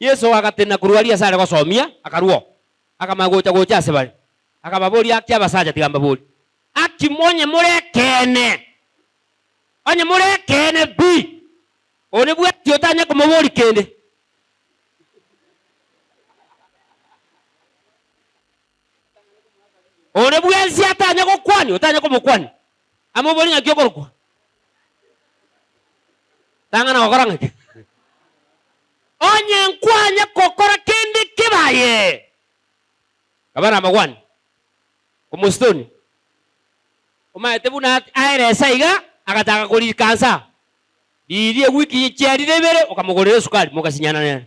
Yeso agatenena korwa aria ase are gosomia, akarua oo, akamanya gocha gocha ase bare, akababoria, Aki abasacha, tiga mbaborie, Aki monye more ekeene? Onye more ekeene pi, onde bwensi otanye komoboria kende. Onde bwensi atanye gokwania, otanye komokwania, amoborie ng'aki okorokwa. Tang'ana gokora ng'aki? Onye nkwanya gokora kende kebe aye, kaba namagwani omositoni, omaete buna aeresa iga, agachaka korika nsa, riria ewiki chiarire ibere okamogorera esukari mogasinyana nere.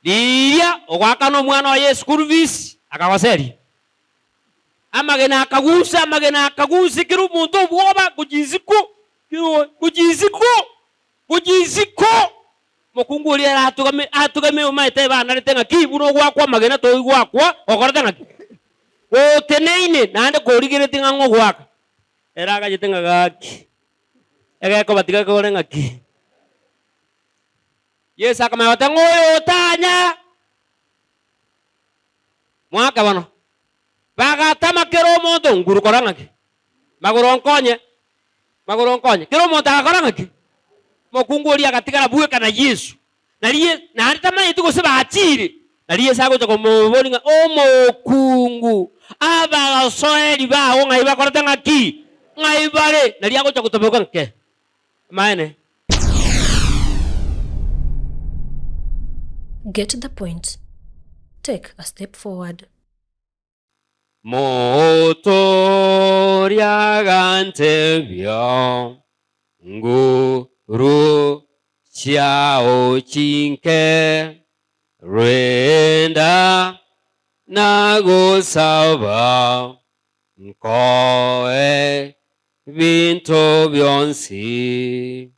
Riria ogoakana omwana oye eschool fees, akagoseria. Amagena akagusa, amagena akagusa, ekero omonto obwoba gochia isiko, gochia isiko, gochia isiko. Omokungu oria ere atugame, atugame omanyete ebanarete ng'aki, buna ogoakwa amagena toigwakwa, okorete ng'aki? Goteneine naende korigeretie ng'a ng'o ogoaka. Ere agachete ng'a gaki, egekoba tiga kore ng'aki. Yeso akamanya goteba ng'a oyo otanya. Mwake bono. Bagatama kera omonto nguru kora ng'aki? Magoro nkonye, magoro nkonye. Kera omonto agakora ng'aki? Omokungu oria agatigara bweka na Yeso. Nari Ye naende tamanyeti gose bachiire. Nari Yeso agocha komoboria ng'a, Omokungu, abasoeri bao ng'ai bakorete ng'aki? Ng'ai bare? Nari agocha gotoboka ng'ake. Amaene. Get the point. Take a step forward. Motoria agantebia, Nguru chiao chinke, renda na gosaba, nkoe Binto bionsi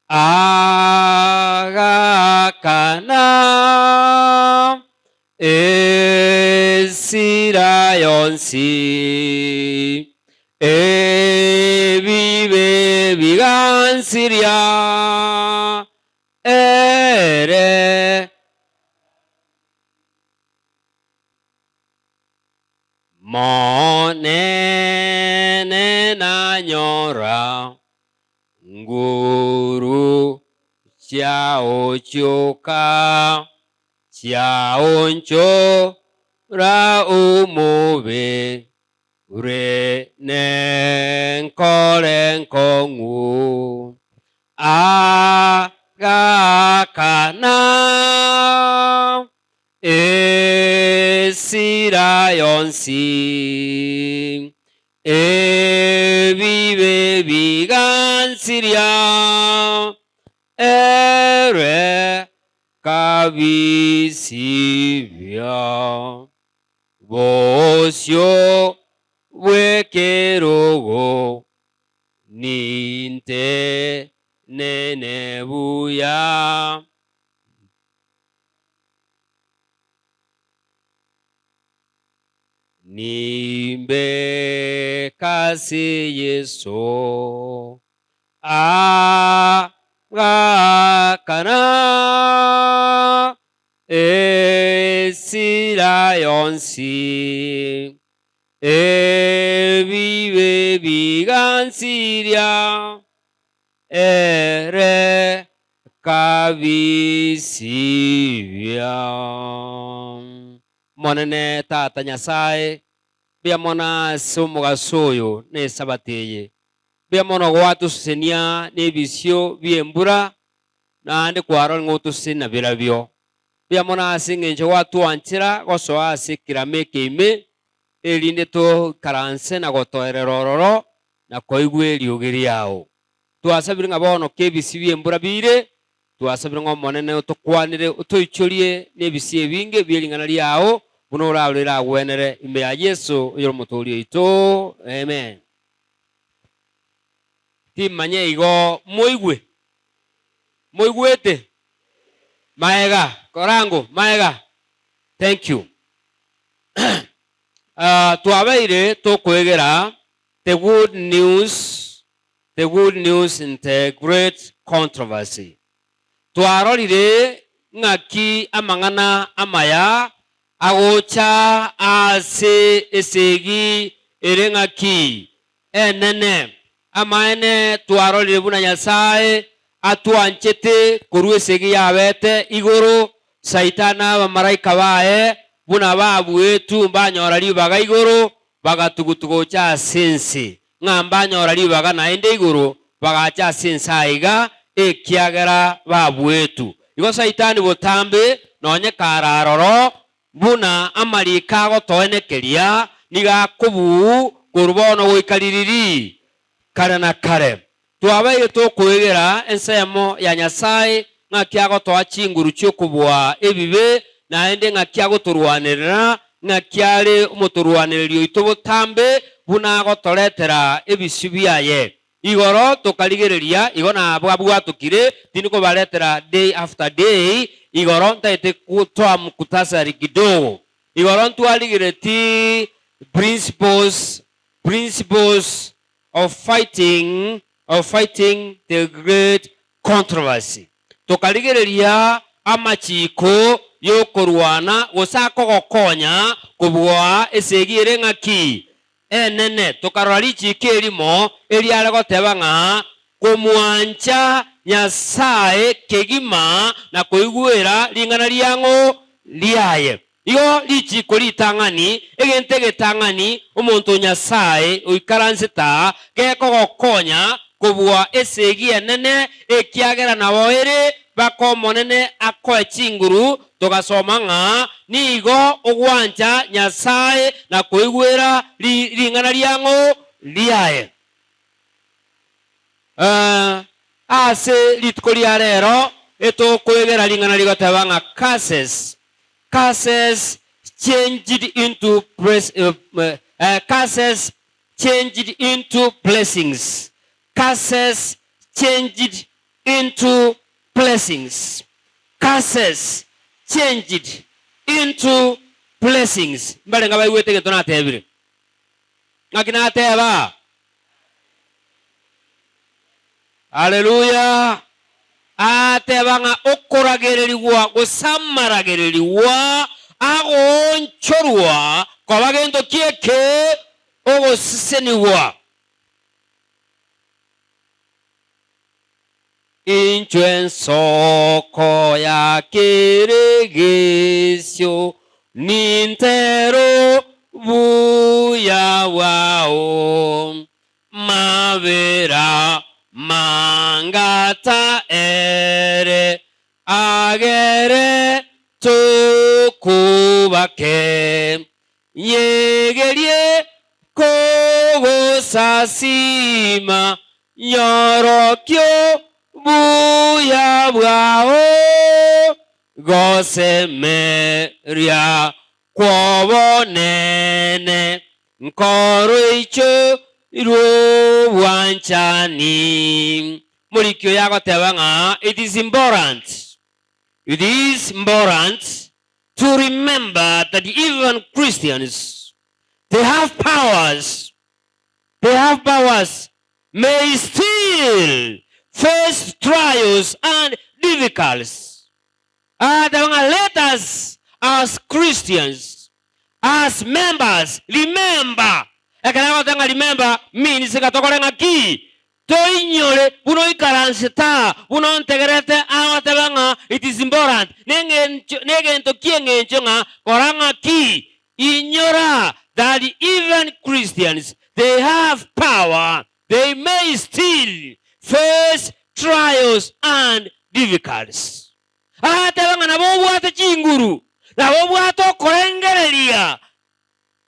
agakana esira yonsi, ebibe bigansiria ere. Monene nanyora nguru chiao chioka, chiaonchora omobe ore nenkore nkong'u. Agakana Esira yonsi, ebibe bigansiria, ere kabisibia. Bosio bw'ekerogo nintenene buya. Nimbe kase Yeso agakana esira yonsi, ebibe bigansiria Ere kabisibia. Omonene Tata Nyasae, mbuya mono ase omogaso oyo na Esabato eye. Mbuya mono gwatosesenia nebisio bi'embura, naende kwarorire ng'a otosesenie na birabio. Mbuya mono ase engencho gwatwanchera gosoa ase ekerama eke ime, erinde toikaranse na gotoerera ororo na koigwa eriogi riao. Twasabire ng'a bono k'ebisio bi'embura bire, twasabire ng'a Omonene otokwanere, otoichorie nebisio ebinge bie ring'ana riao, buna orarore eragwenere, ime ya Yeso, oyore Omotooria oito. Amen. Timanya igo moigwe. Moigwete? Maega, korango, maega. Thank you. Twabeire tokoegera The Good News. The Good News in the Great Controversy. Twarorire ng'aki amang'ana amaya agocha ase esegi ere ng'aki enene. Amaene twarorire buna Nyasae atwanchete korwa esegi yabete igoro, Saitani na abamalaika baye buna babuetwe mbanyora ribaga igoro, bagatugutwa gocha ase ense, ng'a mbanyora ribaga naende igoro, bagacha ase ense aiga, ekiagera babuetwe. Igo Saitani botambe nonye kare aroro, buna amariko agotoenekeria, nigo akobuu korwa bono goika ririri kare na kare. Twabaire tokoegera ensemo ya Nyasae ng'aki agotoa chinguru chi'okobua ebibe, naende ng'aki agotorwanerera, ng'aki are omotorwanereri oito botambe, buna agotoretera ebisio biaye. Igoro tokarigereria, igo nabwabwatokire, tindi kobaretera day after day, igoro ntaete gotoa muktasari kidogo. Igoro ntwarigereti principles, principles of fighting, of fighting the great controversy. Tokarigereria amachiko y'okorwana gose akogokonya kobua esegi ere ng'aki enene. Tokarora richiko erimo eriare goteba ng'a komwancha Nyasae kegima na koigwera ring'ana riang'o riaye. Igo richiko ritang'ani, egento egetang'ani omonto o Nyasae oikaransete aa gekogokonya kobua esegi enene, ekiagera nabo ere baka Omonene akoe chinguru, togasoma ng'a nigo ogwancha Nyasae na koigwera ring'ana riang'o riaye. Ase rituko ria rero etokoegera ring'ana rigoteba ng'a curses, curses changed into curses changed into blessings, curses changed into blessings, curses changed into blessings. Mbarenge abaigwete egento natebire? Ng'aki nateba? Haleluya! Ateba ng'a okoragererigwa gose amaragererigwa agoonchorwa koba gento ki eke? Ogosesenigwa. Inchwe ensoko ya keregesio, nintero buya bwao. Mabera mangata ere, agere tokobake. Nyegerie kogosasiima, nyorokie obuya bwao, gosemeria kw'obonene, nkoroicho rw'obwanchani. Moriki oyo agoteba ng'a it is important, it is important to remember that even Christians they have powers, they have powers may still face trials and difficulties. Agateba ng'a let us as Christians, as members, remember. Ekero agoteba ng'a remember means ng'a tokore ng'a ki? Toinyore buna oikaransete aa, buna ontegerete agoteba ng'a it is important, neng'encho negento ki'eng'encho ng'a kora ng'a ki? Inyora that even Christians they have power, they may still face trials and difficulties. Agateba ng'a nabo obwate chinguru, nabo obwate okorengereria,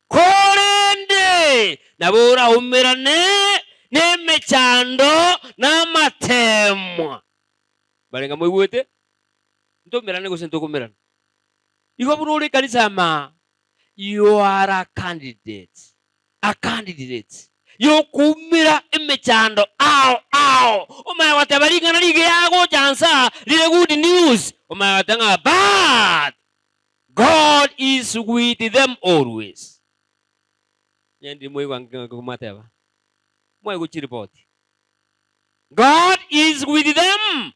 Korende nabo oraumerane nemechando na amateemwa. Barenge moigwete? Ntoumerane gose ntokoumerana? Igo buna ore ekanisa ama, you are a candidate, a candidate yokoumera emechando ao ao. Omanye goteba ring'ana rigiya agocha nsa rire good news, omanye goteba ng'a but God is with them always. Onye ndiri moigwa ng'aki mwateba, mwaigwa chiripoti. God is with them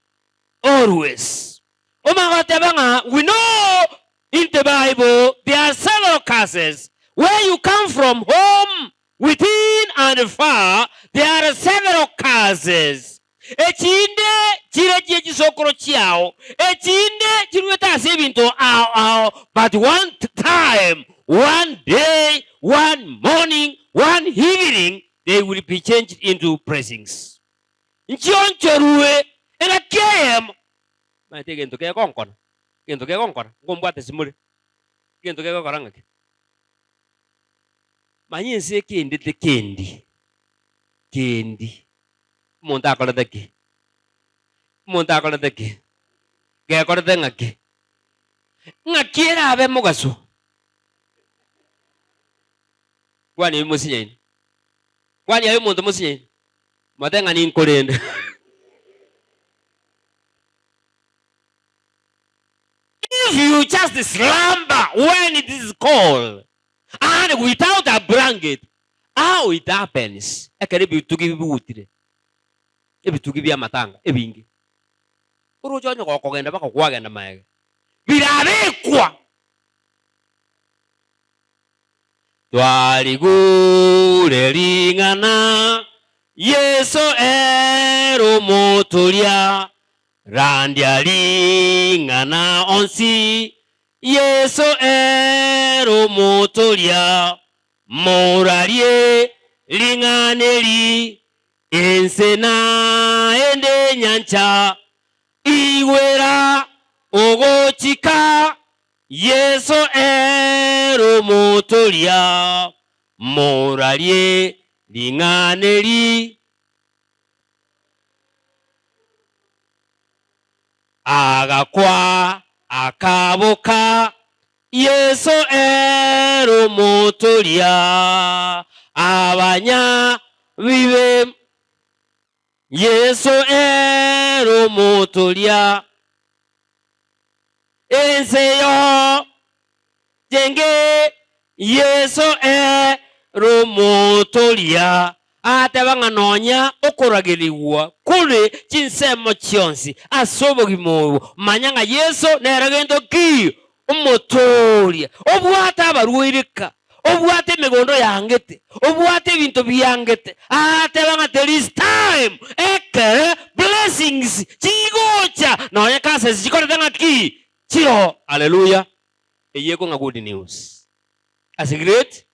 always. Omanye goteba ng'a we know in the bible there are several curses where you come from home within and far there are several curses echinde chire chie chisokoro chiao echinde chiruete ase ebinto ao ao but one time one day one morning one evening they will be changed into blessings. Nchionchorue engaki eyemo. Omanyete egento kegonkona, egento kegonkona, nkombwate simore, egento kegokora ng'aki? Manya ense ekendete kendi, kendi, omonto akorete ki? Omonto akorete ki? Gekorete ng'aki? Ng'aki erabe mogaso? Kwani aye mosinyaine? Kwani aye omonto mosinyaine? Mote ng'a ninkorende. If you just slumber when it is cold and without a blanket, how it happens ekero ebitugi bigutire, ebitugi bi'amatanga ebinge, oroche onye gokogenda mpaka kwagenda maega, birabekwa. Twarigure ring'ana, Yeso ere omotoria, Randia ring'ana onsi, Yeso ere omotoria, Morarie ring'ana eri, ense naende enyancha, Igwera ogochika Yeso ere omotoria, morarie ring'ana eri. Agakwa, akaboka, Yeso ere omotoria, abanyabibe. Yeso ere omotoria, ense yonchenge, Yeso ere omotoria. Agateba ng'a nonya okoragerigwa kore chinsemo chionsi ase obogima obo, manya ng'a Yeso nere gento ki? Omotooria, obwate abarwaire ka, obwate emegondo yangete, obwate ebinto biangete, agateba ng'a there is time ekere blessings chigocha nonya curses chikorete ng'aki? Chiroo. Haleluya! Eyio ekong'a good news. Ase great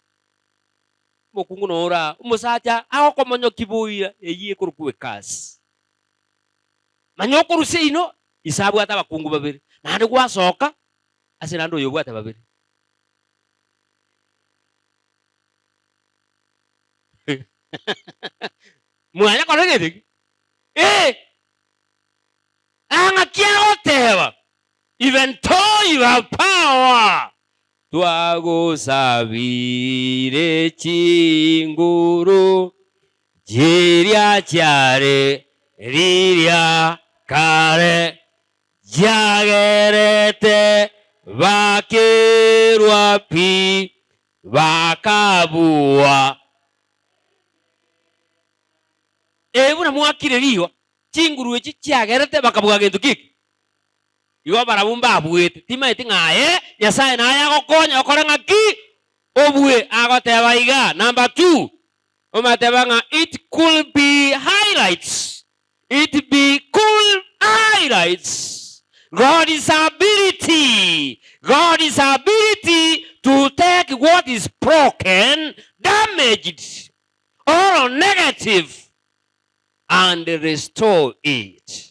omokungu noro aa, omosacha agokomonyokia boira, eyio ekorokwa ecurse. Manya okorusia ino, ise abwate abakungu babere, naende gwasoka ase naende oyo obwate babere. Mwanya korora egento ekio? Eh! Aa ng'aki agoteba, Even though you have power, twagosabire chinguru Chiria chiare riria kare, chiagerete bakerwa pi, bakabua. Ee, buna mwakire riigo, chinguru echi chiagerete bakabua gento ki eke? Igo barabwo mbabuete, timaeti ng'a aye Nyasae naye agokonya okore ng'aki? Obue. Agoteba iga, number two, Omateba ng'a it could be highlights, it be could highlights God's ability, God's ability to take what is broken, damaged or negative and restore it.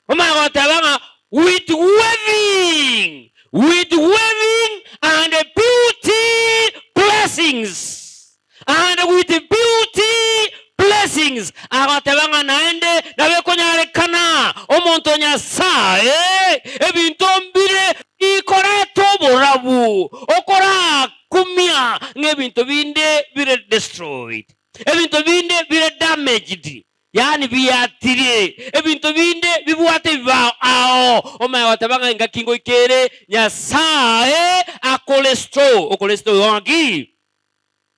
Omanye goteba ng'a with waving, with waving and beauty blessings, and with beauty blessings, agoteba ng'a naende nabo ekonyarekana omonto o Nyasae ebinto mbire bikoreta oborabu, okorakumia ng'a ebinto binde bire destroyed, ebinto binde bire damaged, Yaani biatirie ebinto binde bibwate ebibao ao, omanye goteba ng'a engaki ngoika ere Nyasae akorestore, okorestore igo ng'aki?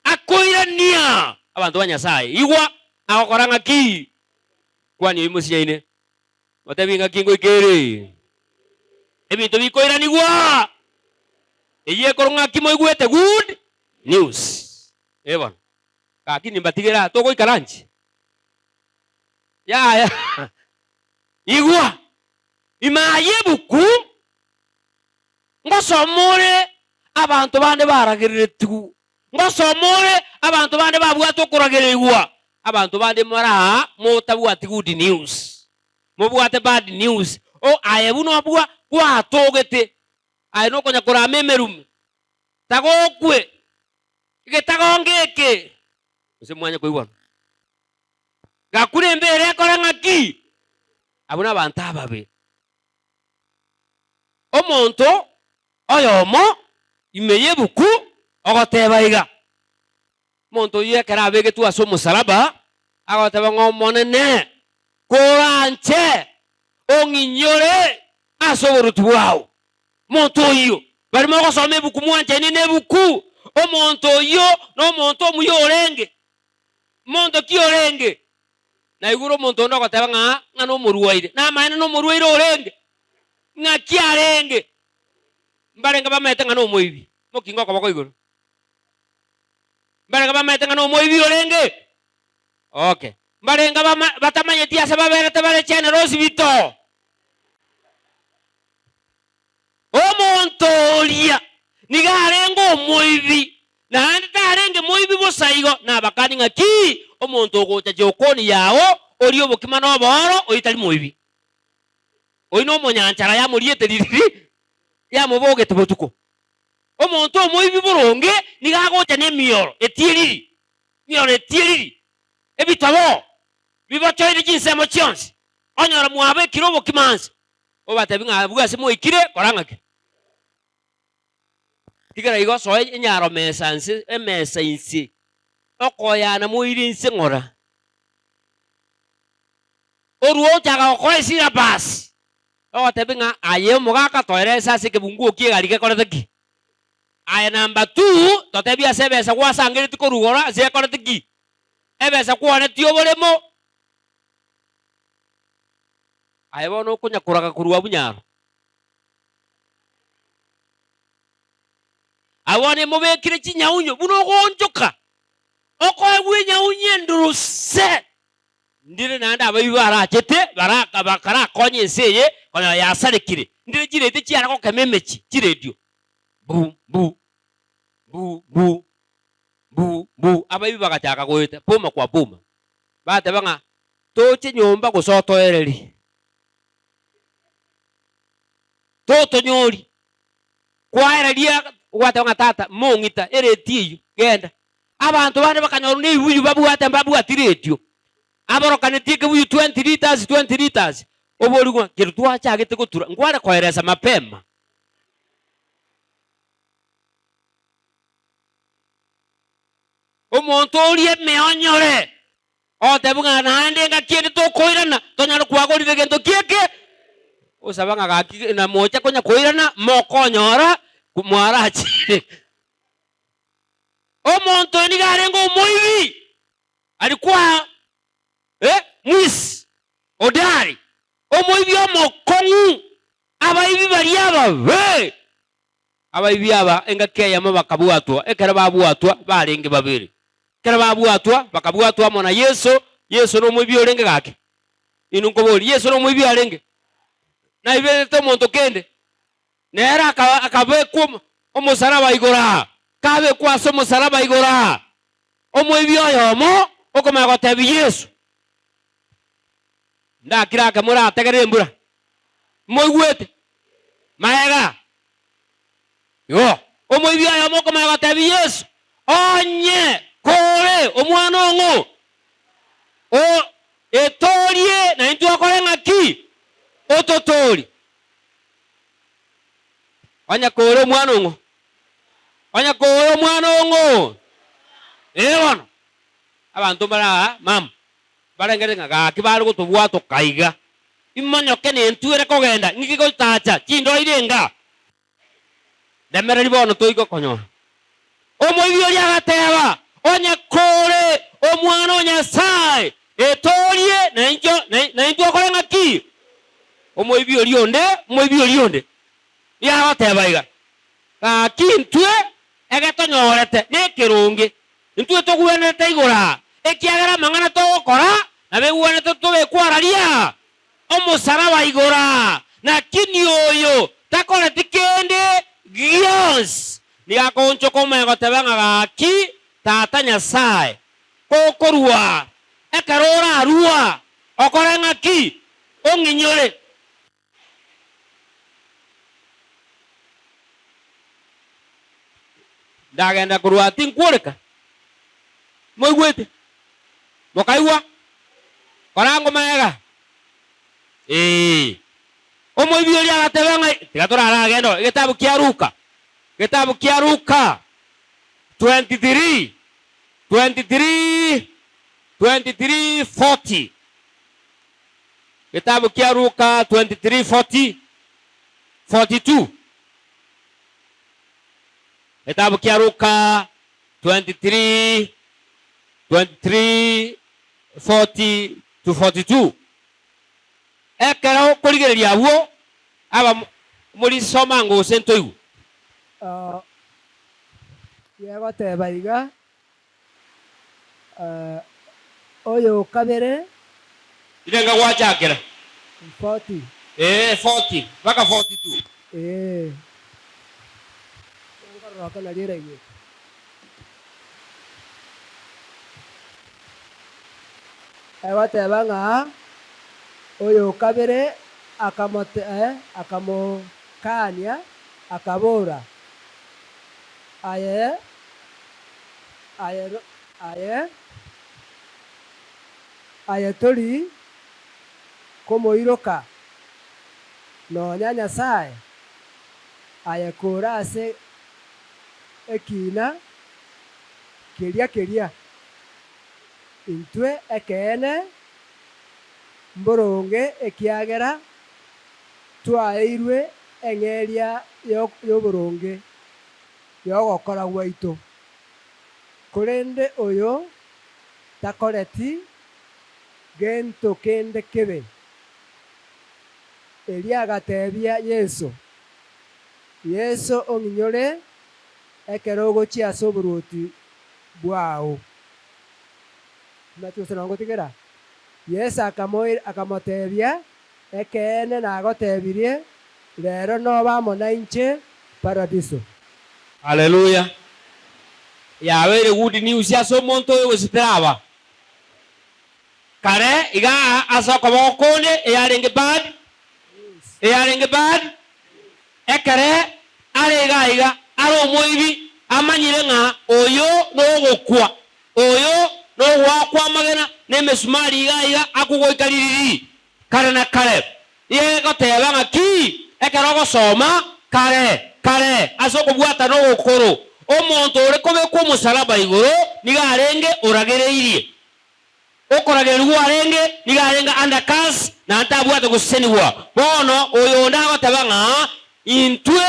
Akoirania abanto ba Nyasae. Igwa, agokora ng'aki? Kwani oyio mosinyaine, motebi ng'aki ngoika ere. Ebinto bikoiranigwa! Eyio ekorwa ng'aki moigwete good news. Eh bono, gaki nimbatigere aa togoika lunch? Yaya, igwa, ime aye ebuku, ngosoma ore abanto bande baragereretigwe, ngosoma ore abanto bande babwate okoragererigwa, abanto bande more aa motabwati good news, mobwate bad news, o aye buna obwa gwatogete, aye nokonya korama emerume, tagokwe, egetagongo eke, gose mwanye koigwana. Gakure embera ekore ng'aki? Abwo nabanto ababe. Omonto oyomo ime y'ebuku ogoteba iga, omonto oyio ekero abegetwe ase omosalaba, agoteba ng'a Omonene, koranche ong'inyore ase oboruoti bwao. Omonto oyio, baria mogosoma ebuku mwanchaine nebuku, omonto oyio nomonto omuya orenge. Monto ki orenge? Naigure omonto onde ogoteba ng'a ng'a nomorwaire. Namaene nomorwaire orenge? Ng'aki arenge? Mbarenge bamaete ng'a nomoibi. Mokinge okoboko igoro. Mbarenge bamaete ng'a nomoibi orenge? Okay. Mbarenge bama batamanyeti ase baberete bare general hospital. Omonto oria nigo arenge omoibi, naende tarenge moibi bosa igo, nabakani ng'a ki omonto ogocha jokoni yao orie obokima na obooro, oyio tari moibi. Oyio nomonyanchara yamoriete ririri, yamobogete botuko. Omonto omoibi boronge nigo agocha nemioro etieriri, emioro etieriri, ebitoboo bibochoire chinsemo chionsi, onyora mwabekire obokima nse. Obatebi ng'a abwo ase mwaikire, kora ng'aki? Tigera igo soe enyaro mesa nse, emesa inse, okoyana moire inse ng'ora. Orue ochaka gokora esyllabus, ogotebi ng'a aye omogaka toerese ase ekebunguo kia egari gekorete ki? Aye number two, totebi ase ebesa gwasangeretie korwa igoro ase ekorete ki? Ebesa kwaonetie oboremo. Aye bono okonya koraga korwa abwo nyaro. Abwo bono emobekire chinyaunyo buna ogoonchoka, okoegwa enyaunyo enduruse. Ndire naende abaibi barachete baraka bakarakonye ense eye konyora yasarekire. Ndire chiredio chiare gokema emechie, chiredio bu bu bu bu bu bu. Abaibi bagachaka goeta boma kwa boma, bateba ng'a Toche nyomba gose otoererie, totonyori. Kwaereria gwateba ng'a tata mong'ita ereti eyio, genda. Abanto bande bakanyorwa nebibuyu babwate mbabwati retio, aborokanetie ekebuyu 20 litres, 20 litres, oborigwa kero twachagete gotura nkware koeresa mapema. Omonto oria emeonyore. Ogoteba ng'a naende engaki ende tokoirana, tonyare kwagorire gento ki eke? Osaba ng'a gaki na mocha konya koirana, mokonyora mwarachire. Omonto oyo nigo arenge omoibi, alikuwa eh, mwizi hodari, omoibi omokong'u, abaibi baria ababe. Abaibi aba engaki eyemo bakabwatwa, ekero babwatwa barenge babere. Ekero babwatwa, bakabwatwa amo na Yeso. Yeso nomoibi orenge gaki? Inwe nkoboria, Yeso nomoibi arenge? Naiberete omonto kende? Nere aka akabekwa omosalaba igoro aa, kabekwa ase omosalaba igoro aa, omoibi oyomo okomanya gotebia Yeso, Ndakire ake morategerere embura. Moigwete? Magega igo, omoibi oyomo okomanya gotebia Yeso, Onye kore omwana o ng'o, o etoorie, na intwe okore ng'aki? Ototoorie. Onye kore omwana o ng'o? Onye kore omwana o ng'o? Ee bono, abanto mbare aa, mama, Mbarengereri ng'a gaki bare gotobwatoka iga, imonyoke nentwe ere kogenda, ng'iki gotacha chindoire enga. Ndemereri bono toike konyora. Omoibi oria agateba, Onye kore Omwana o Nyasae, Etoorie naincho naintwe okore ng'aki? Omoibi oria onde, omoibi oria onde, nigo agoteba iga, Gaki intwe egetonyorete nekeronge, intwe togwenerete igoro aa, ekiagera amang'ana togokora nabegwenerete tobekwe araria omosaraba igoro aa, lakini oyo takoreti kende gionsi. Nigo akoonchoka omanye goteba ng'a gaki Tata Nyasae, kokorua ekero orarua, okore ng'aki? Ong'inyore. Ndagenda korwa aa tinkworeka. Moigwete? Mokaigwa? Kora ngoma ega. Ee. Omoibi oria agateba ng'a, tiga toraragende oo, egetabu kia Luka, egetabu kia Luka 23, 23, 23, 40. Egetabu kia Luka 23, 40, 42. Egetabu kia Luka 23, 23, 40 to 42. Ekero okorigereria abwo, aba morisoma ng'o gose ntoigwe? Gegoteba iga, Oyo kabere. Irenga gwachakera? 40. Ee, 40 mpaka 42. Ee. Nkororoka nario eraigweke. Egoteba ng'a oyo kabere akamote akamokania, akabora, Aye, aye, aye, aye tori komoiroka nonya Nyasae, aye kore ase ekiina keria keria. Intwe ekeene mboronge ekiagera twaeirwe eng'eria y'oboronge y'ogokora gwaito, korende oyo takoreti gento kende kebe. Erio agatebia Yeso, Yeso ong'inyore ekero ogochia ase oboruoti bwao. Timanyeti gose nonye ngotigera. Yeso akamotebia, Ekeene nagotebirie, rero nobe amo nainche Paradiso. Haleluya! Yabeire good news ase omonto oyo gose teraba? Kare igaa ase okoboko konde eyarenge bad, eyarenge bad, Ekere are iga iga, are omoibi, amanyire ng'a oyo nogokwa, oyo nogoakwa amagena na emesumari iga iga akwo goika ririri kare na kare. Iga egoteba ng'a ki ekero ogosoma kare kare ase okobwatana ogokoro, omonto ore kobekwa omosalaba igoro nigo arenge oragereirie. Okoragererigwa kwarenge nigo arenge under curse, na ntabwate gosesenigwa. Bono oyo onde agoteba ng'a intwe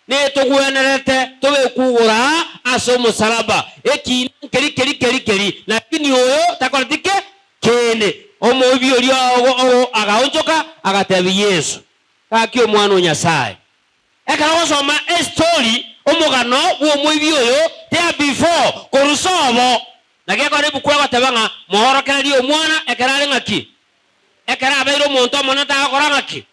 netogwenerete tobekwe igoro aa ase omosalaba, ekiina nkeri keri keri keri, lakini oyo takoreti ke kende. Omoibi oria ogo agaonchoka agatebia Yeso, Gaki Omwana o Nyasae. Ekero ogosoma estori, omogano bw'omoibi oyo, there before, korwa sobo, Naki ekero ebuku egoteba ng'a moorokererie omwana ekero are ng'aki? Ekero abeire omonto omonene tagokora ng'aki?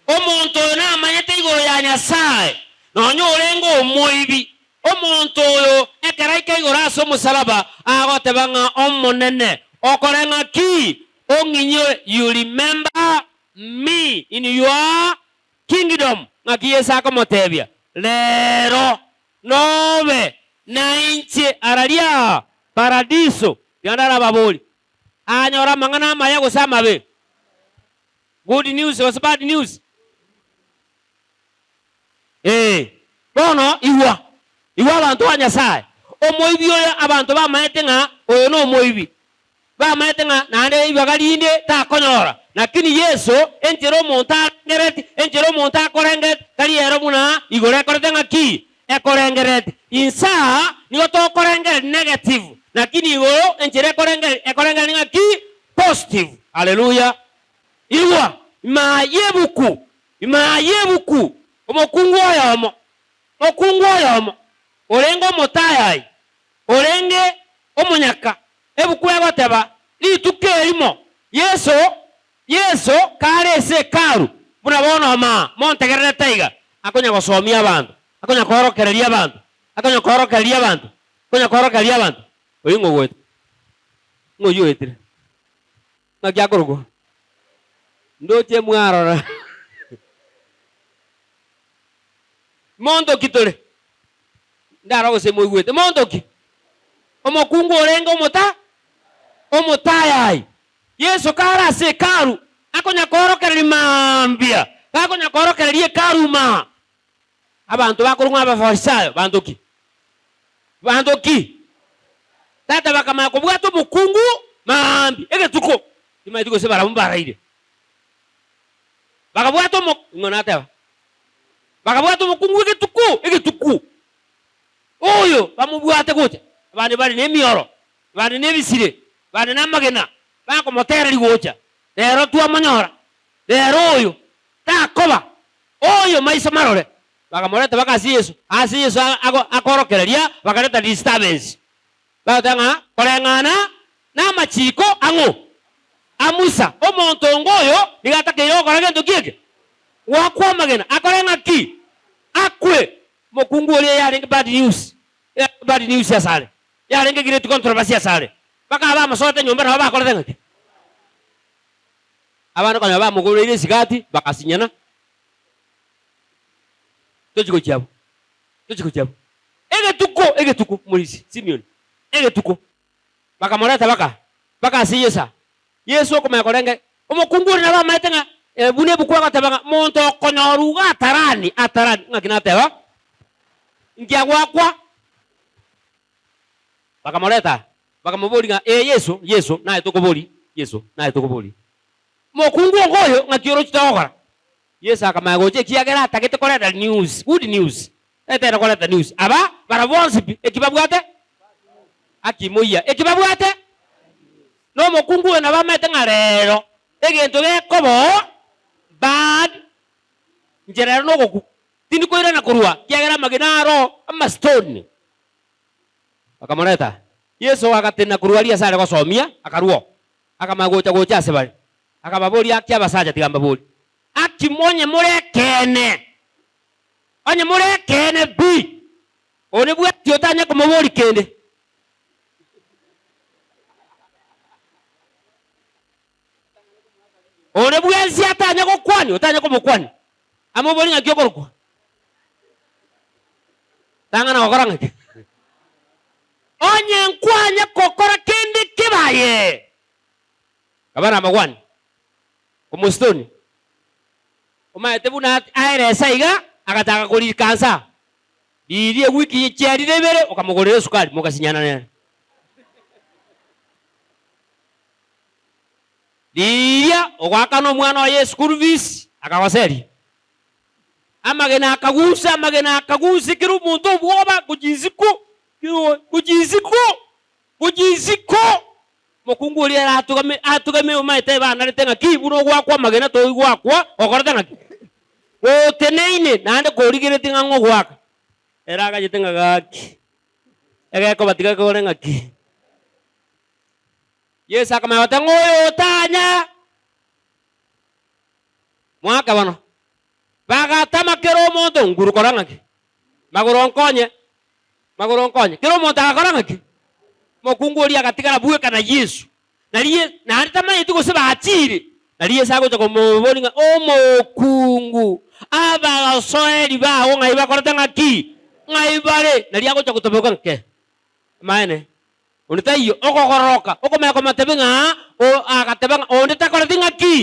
Omonto oyo namanyete igoro ya Nyasae, nonya orenge omoibi. Omonto oyo ekero aika igoro ase omosalaba agoteba ng'a Omonene, okore ng'aki? Ong'inyore, you remember me in your kingdom. Ng'aki Yeso akomotebia? Rero Nobe nainche araria Paradiso. Tiga ndarababorie, Anyore amang'ana amaya gose amabe? Good news gose bad news? Ee. Bono igwa, igwa abanto ba Nyasae, omoibi oyo abanto bamaete ng'a oyo nomoibi, Bamaete ng'a naende ribaga rinde takonyora. Lakini Yeso, enchera omonto arengereti, enchera omonto akorengereti, tari ero buna igoro ekorete ng'aki? Ekorengereti. Insaa nigo tokorengereria negative, lakini igoro enchera ekorengereria, ekorengereria ng'aki? Positive. Haleluya! Igwa, imaa y'ebuku, imaa y'ebuku, omokungu oyomo, omokungu oyomo, orenge omotayai, orenge omonyaka, ebuku egoteba, Rituko erimo Yeso, Yeso kare ase Hekalu, buna bono maa, montegererete iga, akonya gosomia abanto, akonya koorokereria abanto, akonya koorokereria abanto, akonya koorokereria abanto. Oyio ng'o ogoeta? Ng'o oyio oetire? Ng'aki akorokwa? Ndoche mwarora. Monto ki tore? Ndaro gose moigwete. Monto ki? Omokungu orenge omota omotayai. Yeso kare ase Hekalu, akonya koorokereria mambia, gakonya koorokereria Hekalu maa. Abanto bakorwa ng'a Abafarisayo, banto ki? Banto ki? Tata bakamanya kobwata omokungu mambia egetuko, timanyeti gose barabwo mbaraire. Bakabwata omo, ing'o nateba? Bakabwata omokungu egetuko, egetuko. Oyo bamobwate gocha, abande bare nemioro, abande nebisire, abande namagena, bakomotereria gocha. Rero twamonyora, rero oyo takoba oyo maiso marore. Bakamoreta mpaka ase Yeso, aase Yeso akorokereria, bakareta disturbance. Bagoteba ng'a koreng'ana namachiko ang'o? A Musa, omonto onga oyo nigo atakeire gokora gento ki eke? Goakwa amagena, akore ng'aki? Akwe. Omokungu oria yarenge bad news, yarenge bad news asare, yarenge great controversy asare. Bakaba bamosoete nyomba nabo bakorete ng'aki? Abande konya bamogoreire esigati, bagasinyana. Tochi gochia abwo, tochi gochia abwo. Egetuko, egetuko, omorisia, Simioni, egetuko. Bakamoreta baka, baka ase Yeso aa. Yeso okomanya korenge, omokungu oria nabo amaete ng'a buna ebuku egoteba ng'a monto okonyorwa iga atarani, atarani, ng'aki nateba? Inki agwakwa? Bakamoreta aa, bakamoboria ng'a, Ee Yeso, Yeso, naye tokoboria, Yeso, naye tokoboria. Mokungu onga oyo, ng'aki oroche togokora? Yeso akamanya gocha ekiagera atagete koreta news, good news. Tagete koreta news. Aba barabwo bonsi pi, eki babwate? Akimoyia. Eki babwate? Na omokungu oyo nabo amaete ng'a rero egento gekoba oo bad, inche rero nogokwa, tindi koirana korwa, ekiagera amagena aro amastone. Bakamoreta. Yeso agatenena korwa aria ase are gosomia, akarua oo, akamanya gocha gocha ase bare. Akababoria, Aki abasacha, tiga mbaborie, Aki monye more ekeene? Onye more ekeene pi, onde bwensi otanye komoboria kende. Onde bwensi atanye gokwania, otanye komokwania, amoborie ng'aki okorokwa. Tang'ana gokora ng'aki? Onye nkwanye gokora kende kebe aye, Kaba namagwani komositoni, omaete buna aeresa iga, agachaka korika nsa riria ewiki chiarire ibere okamogorera esukari mogasinyana nere. Riria ogoakana omwana oye eschool fees akagoseria. Amagena akagusa, amagena akagusa kera omonto obwoba gochia isiko, gochia isiko, gochia isiko. Omokungu oria ere atugame, atugame omaete ebanarete ng'aki, buna ogoakwa amagena toigwakwa, okorete ng'aki? Goteneine, naende korigeretie ng'a ng'o ogoaka. Ere agachete ng'a gaki, egekoba tiga kore ng'aki. Yeso akamanya goteba ng'a oyo otanya moake bono. Bagatama kera omonto nguru kora ng'aki? Magoro nkonye, magoro nkonye. Kera omonto agakora ng'aki? Omokungu oria agatigara bweka na Yeso. Nari naende tamanyeti gose bachiire. Nari Yeso agocha komoboria ng'a, Omokungu, abasoeri bao ng'ai bakorete ng'aki? Ng'ai bare? Nari agocha gotoboka ng'ake. Amaene, Onde taiyo okogororoka, okomanya komotebia ng'a agateba ng'a onde takoreti ng'aki?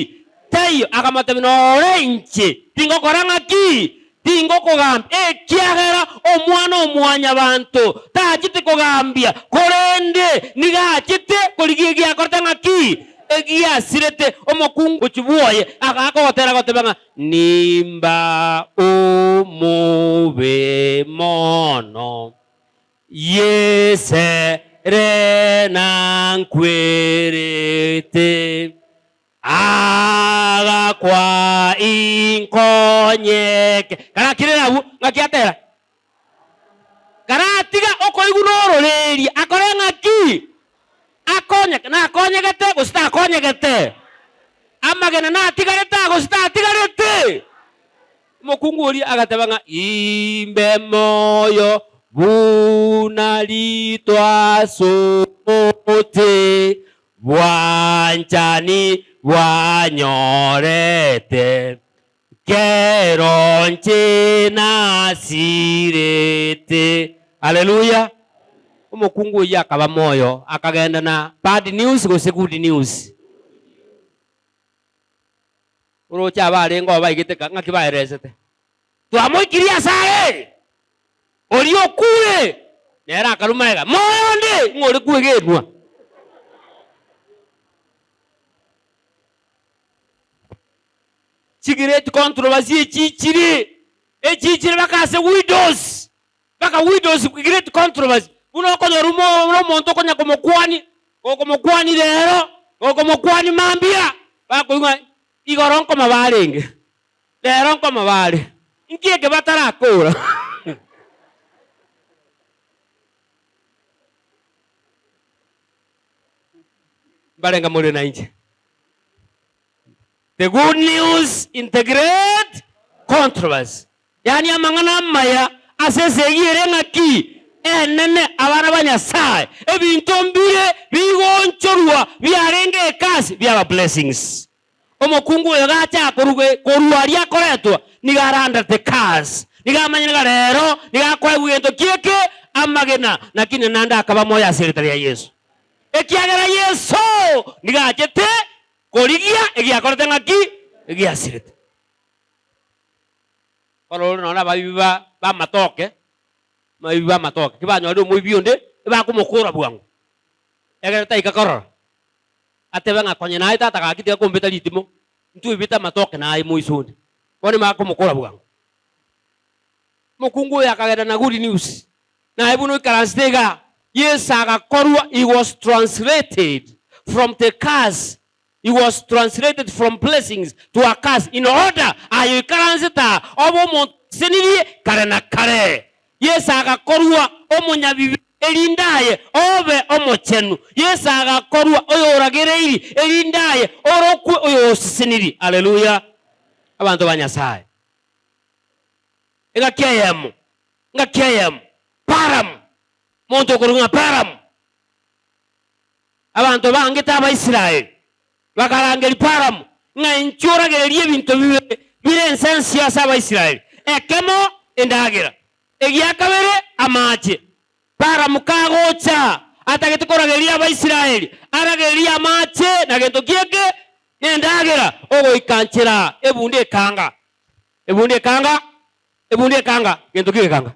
Taiyo. Akamotebia, Nore inche tingokora ng'aki? Tingokogambia, ekiagera Omwana-o-mwanyabanto tachete kogambia, korende nigo achete korigia egiakorete ng'aki? Egiasirete. Omokungu gochia bwoye agaaka ogotera agoteba ng'a, Nimba omobe mono. Yese Ere nankwerete, agakwa inkonyeke. Karakirere abwo, ng'aki atera? Karatiga okoigwa nororeria, akore ng'aki? Akonyeke, nakonyegete gose takonyegete? Amagena natigarete aa gose tatigarete? Omokungu oria agateba ng'a, Imbe moyo buna ritwas'omote, bwanchani bwanyorete, kero nche nasirete. Haleluya! Omokungu oyio akaba moyo, akagenda na bad news gose good news? Oroche abarenge oo baigete ka, ng'aki baeresete? Twamoikirie asare oria okure, nere akarua magega, Moyo onde, ng'o ore kwegenwa? Chigreat controversy echichire, echichire baka ase widows, baka widows great controversy, buna okonyora omo omonto okonya komokwani, gokomokwani rero, gokomokwani mambia, bakoigwa ng'a igoro nkoma barenge, rero nkoma bare, inki eke batarakora? Mbarenge more nainche. The good news in the great controversy, yaani amang'ana amaya ase esegi ere ng'aki enene abana ba Nyasae, ebinto mbire bigoonchorwa biarenge ekasi biaba blessings. Omokungu oyo gacha korwa korwa aria akoretwa nigo arandete curse, nigo amanyire ng'a rero nigo akoegwa gento kieke amagena, lakini naende akaba moyo ase erieta ria Yeso. Ekiagera Yeso nigo achete Korigia egiakorete ng'aki? Egiasirete. Bono ore nonya nababibi ba b'amatoke, ababibi b'amatoke, kibanyorire omoibi onde, ebakomokora bwango, egere taika korora, atebe ng'a konye naye tata gaki tiga kombeta ritimo, ntwebete amatoke naye moiso onde. Bono ebakomokora bwango. Omokungu oyo akagenda na good news, naye buna oikaransete igaa, Yeso agakorwa, he was translated from the curse, he was translated from blessings to a curse in order aye oikaransete aa obe omonto osesenirie kare na kare. Yeso agakorwa omonyabibe erinde aye obe omochenu. Yeso agakorwa oyoragereiri erinde aye orokwe oyosesenirie. Haleluya! Abanto ba Nyasaye. Engaki eyemo, engaki eyemo, Balamu, omonto okorokwa ng'a Balamu, abanto bangete Abaisraeli, bakarangeria Balamu ng'a inchuo oragererie ebinto bibere bire ense ensio ase Abaisraeli, ekemo endagera, egia kabere amache. Balamu kagocha, atagete koragereria Abaisraeli, aragererie amache na gento ki eke? Nendagera, ogoika nchera ebunda ekanga. Ebunda ekanga, ebunda ekanga, gento ki gekanga?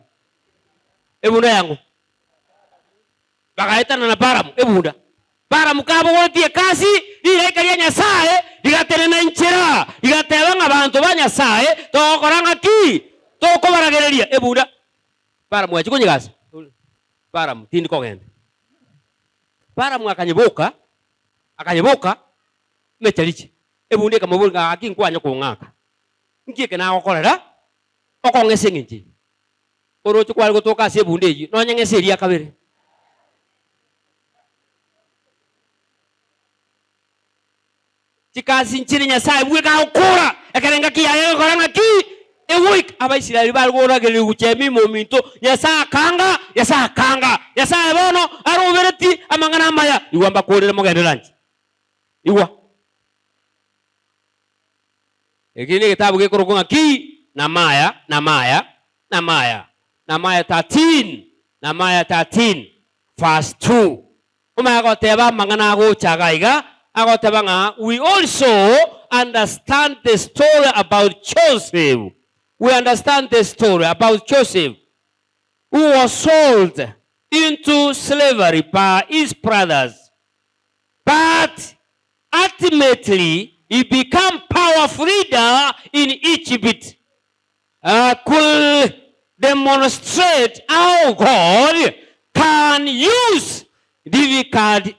Ebunda yango. Bagaetana na Balamu, ebunda. Balamu kabogoretie ekasi, rilaika ria Nyasae rigatenena inchera, rigateba ng'a abanto ba Nyasae togokora ng'aki? Tokobaragereria ebunda. Balamu agachia konyegasa, Balamu, tindi kogenda. Balamu akanyeboka, akanyeboka emechariche, ebunda ekamoboria ng'a gaki nkwanye kong'aka. Inki eke nagokorera okong'esa engencho eye? Oroche kware gotoka ase ebunda eyio, nonya ng'esa eria kabere. Chikasi nchire Nyasae bweka agokora, ekero engaki yaye egokora ng'aki? Egoika. Abaisraeli bare koragereria gochia emimo ominto, Nyasae akanga, Nyasae akanga. Nyasae bono aroberetie amang'ana amaya, igwa mbakorere mogende ranche. Igwa. Eke negetabu gekorokwa ng'a ki? Namaya, namaya, namaya, namaya 13, namaya 13 verse 2. Omanye goteba amang'ana agocha iga iga, agoteba ng'a we also understand the story about Joseph, we understand the story about Joseph who was sold into slavery by his brothers, but Ultimately he become powerful leader in Egypt. Could demonstrate how God can use Difficult,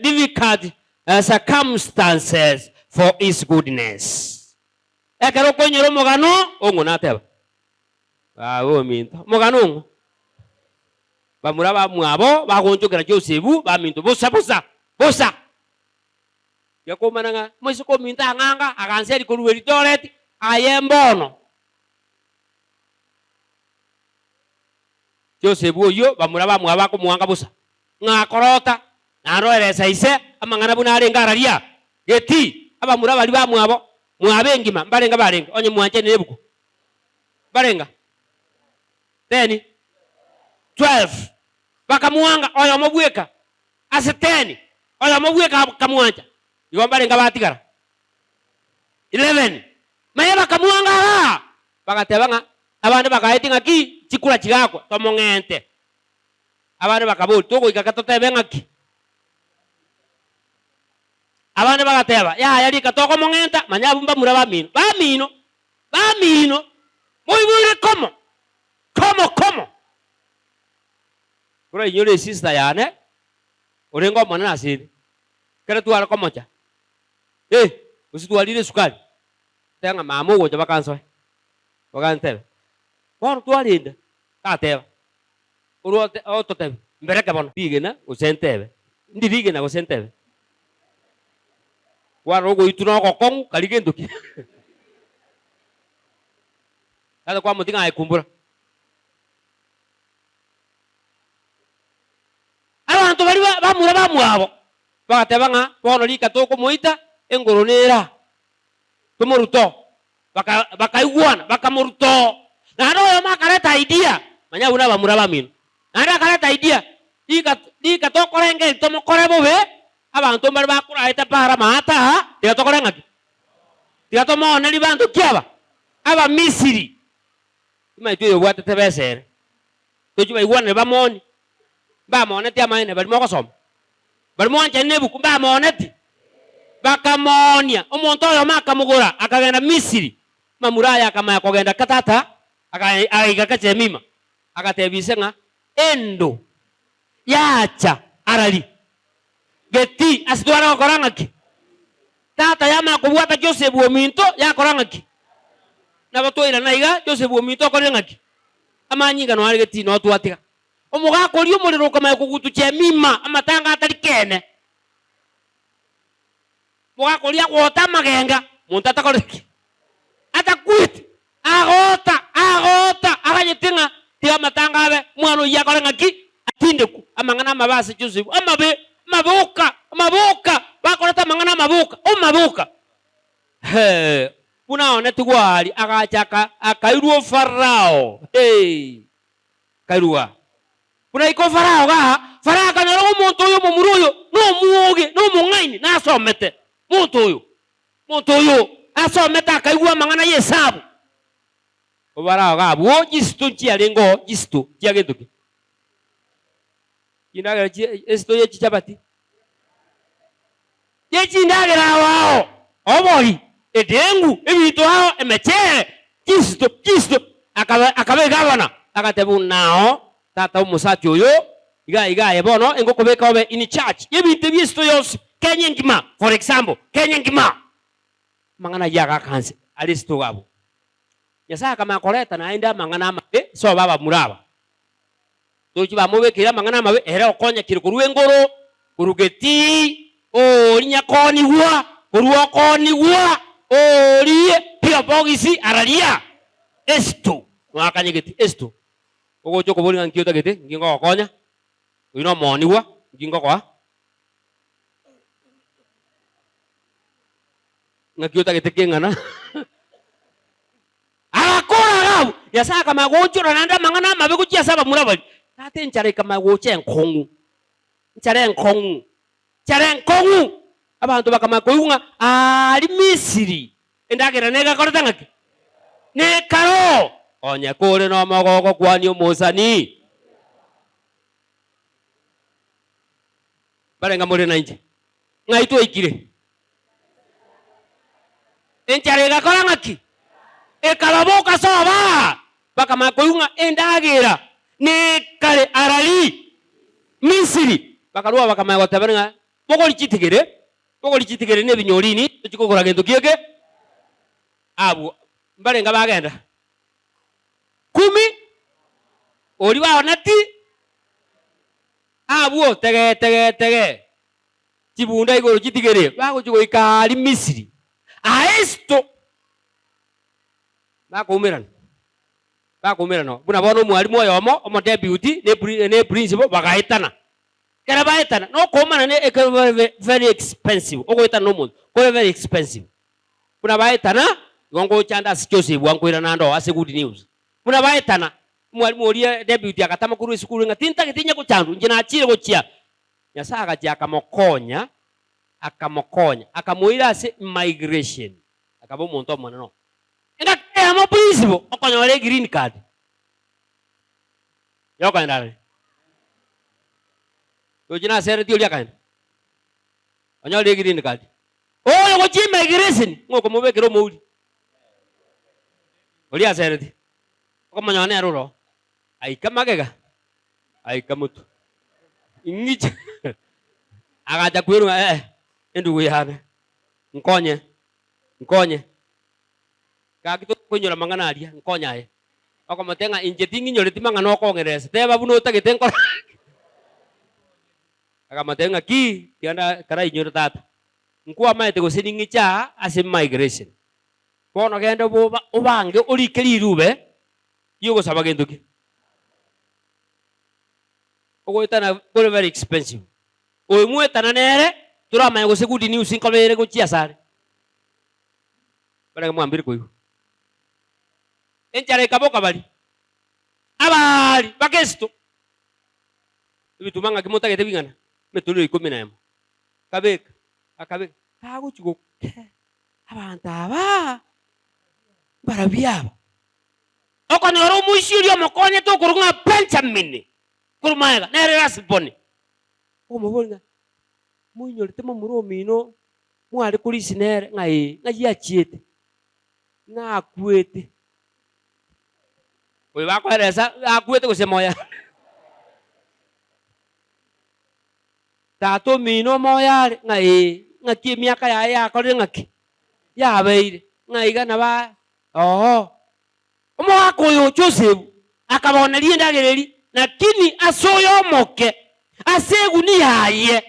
difficult circumstances for his goodness. Ekero okoinyora omogano ong'o nateba, Baba ominto, omogano ong'o? Bamura bamwabo bagoonchokera Josefu baminto bosa bosa bosa. Gekomana ng'a moiseke ominto ang'anga aganseria korwa Elidoreti aye mbono. Josefu oyio bamura bamwabo bakomoanga bosa, ng'a akorota, naende oeresa ise amang'ana buna arenge araria. Getii, abamura baria bamwabo, mwabo engima, mbarenge barenge, onye mwanchaine nebuku, mbarenga? Teni? Twelve. Bakamoanga oyomo bweka ase teni, oyomo bweka akamwancha. Igo mbarenge abatigara? Eleven. Manya bakamoanga igaa, bagateba ng'a abande bakaetia ng'aki chikura chigakwa, tomong'ente. Abande bakaboria, Togoika ka totebe ng'aki? Abande bagateba, Yaya rika tokomong'enta, manya abwo mbamura bamino. Bamino! Bamino! Moiboire komo, komo, komo. Korainyore esista yane, orenge omonene ase ere, ekero tware komocha, eh, gose twarire esukari, ntebe ng'a mama ogocha bakansoe, bagantebia, bono twarenda, ngateba, korwa ote ototebie, mbereke bono. Rigena gose ntebe, ndi rigena gose ntebe? Kwarora ogoitwa na ogokong'u karia gento ki? Tata kwamotiga aye kumbura. Abanto baria bamura bamwabo bagateba ng'a bono rika tokomoita, engoro nere aa, tomorute oo. Baka bakaigwana, bakamoruta oo. Naende oyomo akareta idea, manya abwo nabamura bamino, naende akareta idea, rika rika tokorengereria tomokore bobe, abanto mbare bakoraete para amaata aa, tiga tokore ng'aki? Tiga tomoonerie banto ki aba? Abamisiri. Timanyeti oyobwatete besa ere. Tochia baigwanere bamooni, mbamooneti amaene baria mogosoma, baria mwanchaine na ebuku mbamooneti. Bakamoonia, omonto oyomo akamogora akagenda Misiri. Mamura aye akamanya kogenda ka tata, agaika Kachemima, agatebia ise ng'a endo yacha arari getii ase tware gokora ng'aki? Tata yamanya kobwata Josefu ominto yakora ng'aki? Nabo twairana iga, Josefu ominto okorire ng'aki? Amanyinga noare getii noo twatiga. Omogaka oria omorero okamanya kogutucha emima amatanga atari keene. Omogaka oria agota amagenga, monto atakorete ki? Atakwete. Agota, agota, aganyete ng'a tiga amatanga abe, omwana oyio akore ng'aki? Atindekwe. Amang'ana amabe ase Josefu, amabe, amabe oka, amabe oka, bakorete amang'ana amabe oka, amabe oka. Hee, buna aonetigwe aaria, agacha aka, akairwa Farao, hee, akairwa. Buna aika Farao igaa, Farao akanyora ng'a omonto oyo omomura oyo nomwoge, nomong'aini, nasomete, monto oyo. Omonto oyo asomete akaigwa amang'ana y'esabu. Obarao iga abwo chisito nchiarenge oo, chisito chia gento ki? Chindagera chie esito ye chichabati. Ye chindagera ao ao, obori, edengu, ebinto ao, emechere, chisito, chisito. Akaba akaba egavana, agateba nao tata omosacha oyo iga iga aye bono engokobeka obe in charge yebinto ebi esito yonsi Kenya engima for example Kenya engima. Amang'ana ayio agaka nse are esito iga abwo. Nyasaye akamanya koreta naende amang'ana amabe sobo abamura aba. Tochi bamobekeire amang'ana amabe ere okonyekire korwa engoro, korwa getii, oori nyakoonigwa, korwa okoonigwa, oorie P.O. Box araria esito noakanyegeti esito. Ogocha okoboria ng'a nki otagete, nki ngogokonya, oyio nomoonigwa, nki ngokoa? Ng'aki otagete keng'ana? Agakora iga abwo, Nyasae akamanya goonchora naende amang'ana amabe gochia ase abamura baria. Tata enchara ekamanya gocha enkong'u, enchara enkong'u, enchara enkong'u! Abanto bakamanya koigwa ng'a aaria Misiri endagera negakorete ng'aki? Nekaro! Onye kore nomogooko kwania omosani. Mbarenge more nainche? Ng'ai twaikire? Enchara egakora ng'aki? Ekababoka soba! Bakamanya koigwa ng'a endagera nekare arari Misiri. Bakarua bakamanya gotebana ng'a, Bogori chitigere, bogori chitigere na ebinyorini, tochie kogora gento kieke. Abwo mbarenge bagenda kumi, oria baoneti abwo tege tege tege, chibunda igoro chitigere, bagochia goika aaria Misiri, Aesito, bakoumerana. Bakoumerana oo. Buna bono omwalimu oyomo, omodeputy, ne pri ne principal bagaetana. Ekero baetana, na okoomana ne ekero very very expensive, ogoetana na omonto, kore very expensive. Buna baetana, igo ngocha ande ase Joseph nkoirana ande oo ase good news. Buna baetana, omwalimu oria deputy agatama korwa esukuru ng'a tintageti inye gochandwa, inche nachire gochia. Nyasae agachia akamokonya, akamokonya, akamoira ase migration, akaba omonto omonene oo. Engaki eyemo principal okonyora egreen card yokogenda are. Roche nasereti oria akaenda, onyorire egreen card. Oyo gochia immigration ng'o okomobekera omouri? Oria asereti, okomonyora nere ore oo, aika magega, aika motwe, ing'iche agacha kwerwa ng'a eh endugu yane, nkonye, nkonye. Gaki tokoinyora amang'ana aria, nkonye aye. Okomotebia ng'a inche ting'inyoreti mang'ana okong'eresa, teba buna otagete nkore. Akamotebia ng'a ki, tiga nda karainyore tata, nkwamaete gose ning'iche aa ase migration. Bono genda oboba obange orike rirube ri'ogosaba gento ki? Ogoetana kore very expensive. Oyo mwetana nere, toramanye gose good news nkoba ere gochia asare. Barenge mwambire koigwa. Enchara ekaboka baria abaari bakesito, ebituma ng'aki motagete bing'ana? Emetoriro ikomi na emo. Akabeka, akabeka, kagochia gokea abanto aba mbarabwo aba. Okonyora omoisia oria omokonyete okorokwa ng'a Benjamini korwa magega, nere Rasiboni. Okomoboria ng'a moinyorete momura omino Mware korisia nere ng'a ee, ng'ai achiete, ng'a akwete. Oyo bakoeresa akwete gose moyo are. Tata omino moyo are ng'a ee, ng'aki emiaka yaye yakorire ng'aki? Yabeire, ng'a iga nabo aa oo. Omogaka oyo Joseph akabaoneria endagera eria, lakini ase oyo omoke, ase eguni yaye.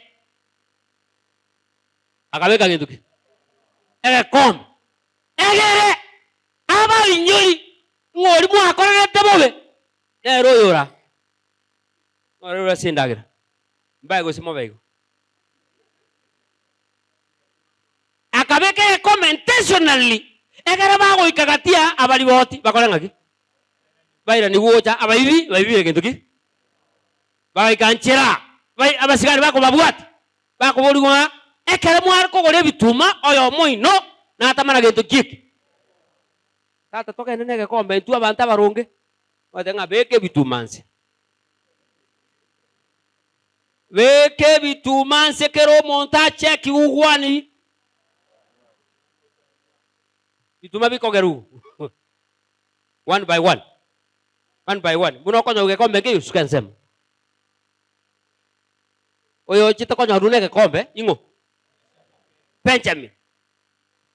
Akabeka gento ki? Egekombe. Egere abainyori ng'a oria mwakorerete bobe nere oyora nere ore ase endagera. Mbae gose mobe igo. Akabeka egekombe intentionally egere bagoika gati aa abariboti bakore ng'aki? Bairanigwe gocha abaibi baibire gento ki? Bagaika nchera bai abasigari bakobabwata. Bakoborigwa ng'a ekero mware kogora ebituma oyomo oino natamana gento ki eke. Tata togende negekombe intwe abanto abaronge, ogoteba ng'a beka ebituma nse. Beka ebituma nse kera omonto acheki gugwani bituma bikogerwa one by one, one by one, buna okonyora gekombe nkeiyo suka ensemo. Oyochete konyorwa negekombe ing'o? Benjamin.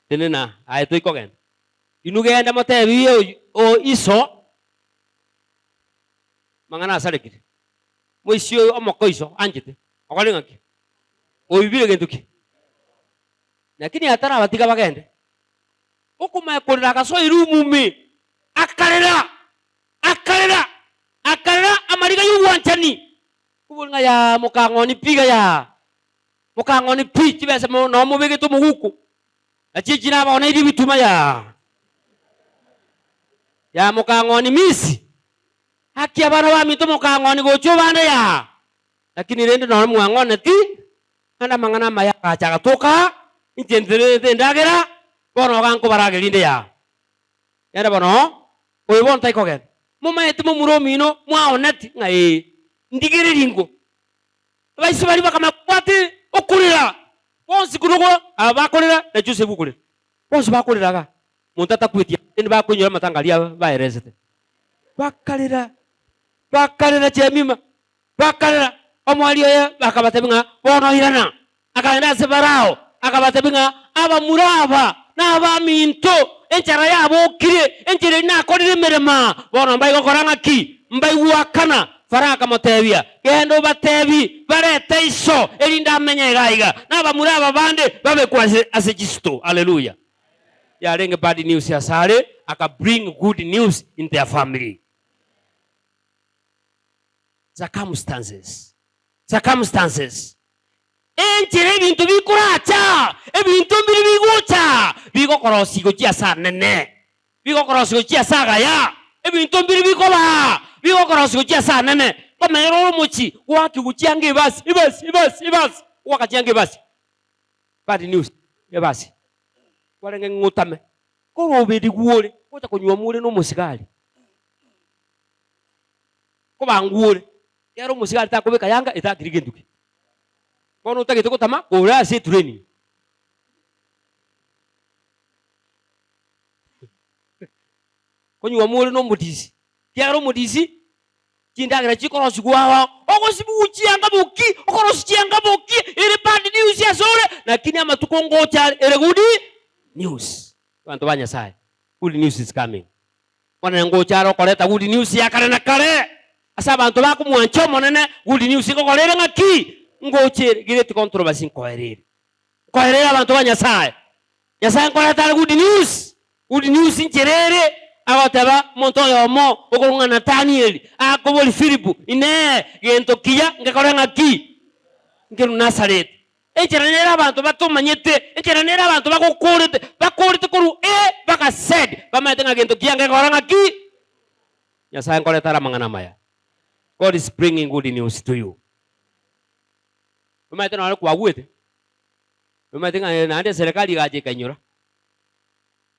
Tenena aye toikogenda. Inwe genda motebie oyo o iso amang'ana asarekire. Moisie oyo omoke iso anchete. Okore ng'aki? Oibire gento ki? Lakini atarabatiga bagende, okomanya korera agasoa erumu ime, akarera, akarera, akarera amariga y'obwanchani. Kobori ng'a yaa mokang'oni pi iga yaa, mokang'oni pi, chibesa mo noo mobegete omoguko, nachi echi nabaoneirie ebituma yaa, yaa mokang'oni misi, haki abana baminto mokang'oni gochia obande yaa, lakini rende nonye mwang'oneti, naende amang'ana amaya agacha agatoka aa, inche ntererete endagera, bono iga nkobarageria inde yaa. Ere bono, oyo bono taikogenda. Momaete momura omino mwaoneti ng'a ee, ndigererie ingo. Abaise baria bakamanya kobwata okorera bonsi korwa igo aba bakorera na Joseph okorera. Bonsi bakorera iga, monto atakweti rende bakoinyora amatanga aria baeresete. Bakarera, bakarera Jemima, bakarera. Omoerio oye bakabatebia ng'a, Bono irana. Akagenda ase Farao, akabatebia ng'a, Abamura aba nabaminto, enchara yabokire, enchera eria nakorire emeremo, bono mbaigokora ng'aki? Mbaigwakana. Farao akamotebia, Genda obatebi barete iso, erinde amenye iga iga, na abamura aba bande babekwe ase ase chisito. Haleluya! Yarenge bad news asare, aka bring good news in their family. Circumstances, circumstances. Enchera ebinto bikoracha, ebinto mbire bigocha, bigokorosia gochia ase anene, bigokorosia gochia ase agaya, ebinto mbire bikoba, bigokorosia gochia ase anene. Nkomenya ore omochie, goakigwa chianga ebasi, ebasi, ebasi, ebasi, goaka chianga ebasi. Bad news, ebasi. Kwarenge ng'a otame, koroberigwe ore, gocha konyuomwa ore na omosigari. Kobangwa ore, ekero omosigari takobeka yanga etakiri gento ki. Bono otagete gotama kore ase etraining. Konyuomwa ore na omodisi, ekiagera omodisi chindagera chikorosigwa ao, ogosibigwa chianga boki, okorosia chianga boki, ere bad news ase ore, lakini amatuko ngocha are ere good news. Abanto ba Nyasaye, good news is coming. Omonene ngocha are okoreta good news ya kare na kare ase abanto bakomwancha Omonene. Good news ngokora ere ng'aki? Ngocha ere great controversy nkoera ere. Nkoera ere abanto ba Nyasaye. Nyasaye nkoreta are good news. Good news nchera ere agoteba omonto oyomo okorokwa ng'a Nathanieli akoboria Filipo, Inee, gento kiya ngekore ng'aki? Nkerwa Nazareti. Enchera nere abanto batomanyete, enchera nere abanto bagokorete, bakorete korwa A mpaka Z, bamaete ng'a gento kiya ngekora ng'aki? Nyasae nkoreta are amang'ana amaya. God is bringing good news to you. Omanyete nonye kwagwete, omanyete ng'a naende eserekari egacha ekainyora,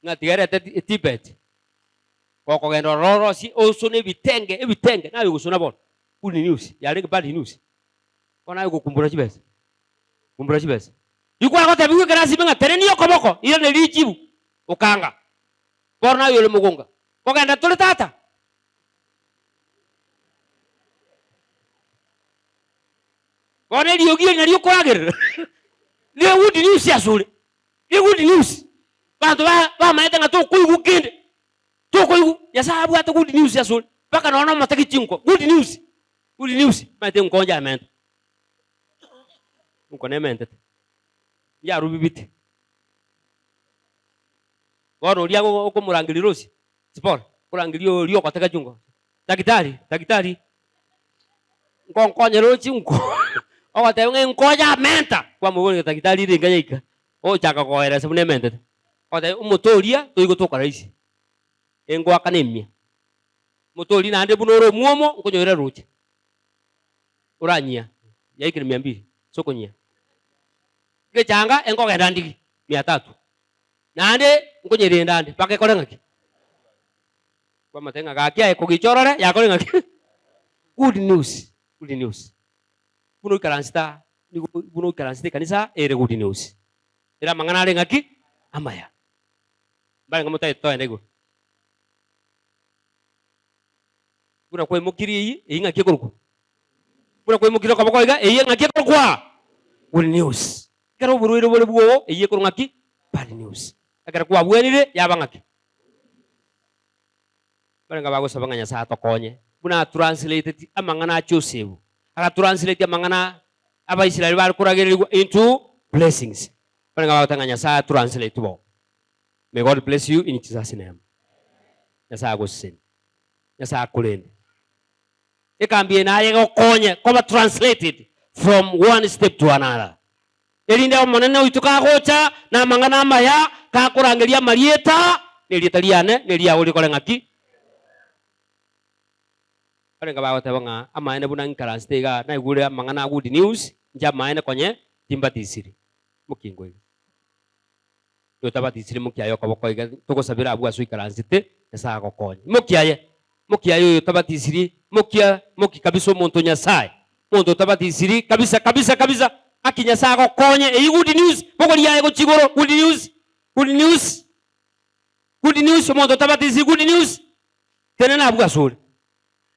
ng'a tiga erete etibet, gokogenda ororo orosie osone ebitenge ebitenge, naye ogosona bono, good news, yarenge bad news. Bono aye ogokumbura chibesa, kumbura chibesa. Rikwo agotebiwa ekerasi ime ng'a tenenia okoboko, irane richibu, okanga. Bono naye ore mogonga, kogenda tore tata? Bono eriogi eri nario okoragerera, ne good news asore, ne good news. Abanto ba bamaete ng'a tokoigwa kende, tokoigwa, Nyasaye abwate good news asore, mpaka nonya na omotegi chinkwa, good news. Good news, omanyete nkonye amenta, nko nementete, yarubibite. Bono oria okomorangeria rosie, Zipora, okorangeria oria ogotega chinko, Daktari, daktari, nkonkonyere roche nko, ogoteba ng'a enkonye amenta, kwamoboria ng'a daktari ringa yaika, ogochaka koeresa buna ementete, ogoteba omote oria toigotoka rahisi, engoakana emia. Motorie naende buna ore omwomo, nkonyoire roche, oranyia, yaikire mia mbili ase okonyia. Ngechanga enkogenda ndigi mia tatu, naende nkonyerenda ande mpaka ekore ng'aki? Kwamotebia ng'a gaki aye kogicha orore yakore ng'aki? Good news, good news. Buna oikaransete aa, nigo buna oikaransete ekanisa ere good news. Ere amang'ana are ng'aki? Amaya. Mbarenge motagete toende igoro. Buna kwaimokirie eyio, eyio ng'aki ekorokwa? Buna kwaimokirie okoboko iga, eyio ng'aki ekorokwa? Good news. Ekero oborwaire bore bwogo, eyio ekorwa ng'aki? Bad news. Ekero kwabwenire, yaba ng'aki? Barenge bagosaba ng'a Nyasae atokonye, buna atranslated amang'ana a Joseph, agatranslate amang'ana Abaisraeli bare koragererigwa into blessings. Barenge bagoteba ng'a Nyasae atranslate bo. May God bless you in Jesus name. Nyasae agosesenie. Nyasae akorende. Ekambi eye naye egokonye koba translated from one step to another. Erinde Omonene oito kagocha na amang'ana amaya, gakorangeria amarieta, na erieta riane na eriago rikore ng'aki? Barenge bagoteba ng'a amaene buna ng'ikaransete igaa naigure amang'ana a good news, inche amaene konye timbatisiri. Mokingo iga. Oyotabatisiri mokia aye okoboko iga, togosabera abwo ase oikaransete, Nyasae agokonye. Mokia aye, mokia aye oyotabatisiri, mokia, moki kabisa omonto o Nyasae, omonto otabatisiri kabisa kabisa kabisa, aki Nyasae agokonye, eyio good news, bogoria aye gochia igoro, good news, good news, good news, omonto otabatisiri good news, tenena abwo asore,